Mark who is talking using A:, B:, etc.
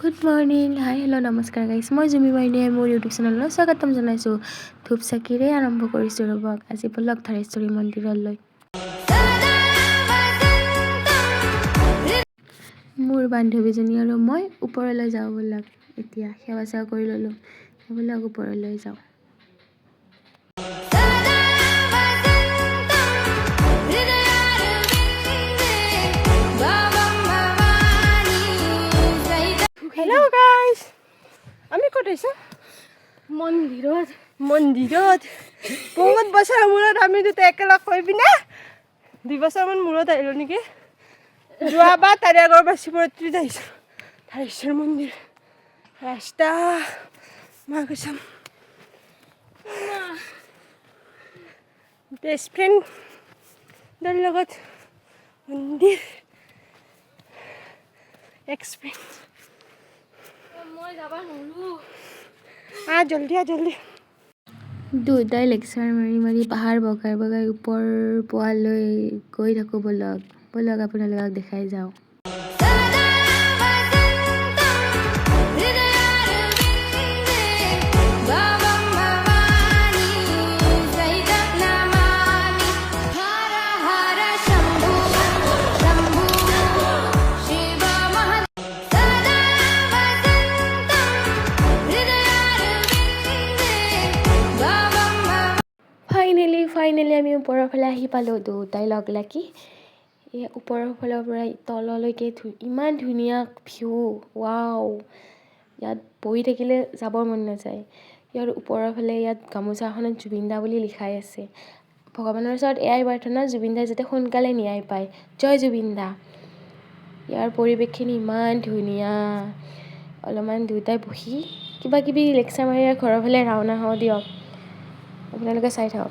A: Good morning, হাই, hello', নমস্কাৰ গাইছ। মই জুমি মাইনীয়ে মোৰ ইউটিউব চেনেললৈ স্বাগতম জনাইছোঁ। ধূপ চাকিৰে আৰম্ভ কৰিছোঁ। ৰ'বক, আজি ব'লক ধাৰেশ্বৰী মন্দিৰলৈ। মোৰ বান্ধৱীজনী আৰু মই ওপৰলৈ যাওঁ ব'লক। এতিয়া সেৱা চেৱা কৰি ল'লোঁ, ব'লক ওপৰলৈ যাওঁ।
B: सदा वसन्तं हृदयारविन्दे भवं भवानी सहितं।
C: হেল্ল' গাইজ, আমি ক'ত আহিছোঁ?
D: মন্দিৰত।
C: মন্দিৰত। বহুত বছৰৰ মূৰত আমি দুটা একেলগ হৈ পিনে 2 বছৰমান মূৰত আহিলোঁ নেকি? যোৱাবাৰ তাৰে আগৰবাৰ শিৱৰাত্ৰিত আহিছোঁ। ধাৰেশ্বৰ মন্দিৰ ৰাস্তা, মা কচম, বেষ্ট ফ্ৰেণ্ডৰ লগত মন্দিৰ এক্সপিৰিয়েঞ্চ।
D: মই যাব নোৱাৰো।
C: আহ জল্দি, আহ জল্দি।
A: দুয়োটাই লেকচাৰ মাৰি মাৰি পাহাৰ বগাই বগাই ওপৰ পোৱালৈ গৈ থাকোঁ। ব'লক ব'লক, আপোনালোকক দেখাই যাওঁ।
B: सदा वसन्तं हृदयारविन्दे भवं भवानी सहितं नमामि। हर हर शम्भु शम्भु शिव मह सदा वसन्तं हृदयारविन्दे भवं भवानी।
A: ফাইনেলি ফাইনেলি আমি ওপৰৰ ফালে আহি পালোঁ, দুয়োটাই লগ লাগি। এই ওপৰৰ ফালৰ পৰা তললৈকে ইমান ধুনীয়া ভিউ, ৱাও! ইয়াত বহি থাকিলে যাবৰ মন নাযায়। ইয়াৰ ওপৰৰ ফালে ইয়াত গামোচা এখনত জুবিন দা বুলি লিখাই আছে। ভগৱানৰ ওচৰত এয়াই প্ৰাৰ্থনা, জুবিন দাই যাতে সোনকালে ন্যায় পায়। জয় জুবিন দা। ইয়াৰ পৰিৱেশখিনি ইমান ধুনীয়া। অলপমান দুয়োটাই বহি কিবা কিবি লেকচাৰ মাৰি আৰু ঘৰৰ ফালে ৰাওনা হওঁ। দিয়ক, আপোনালোকে চাই থাকক।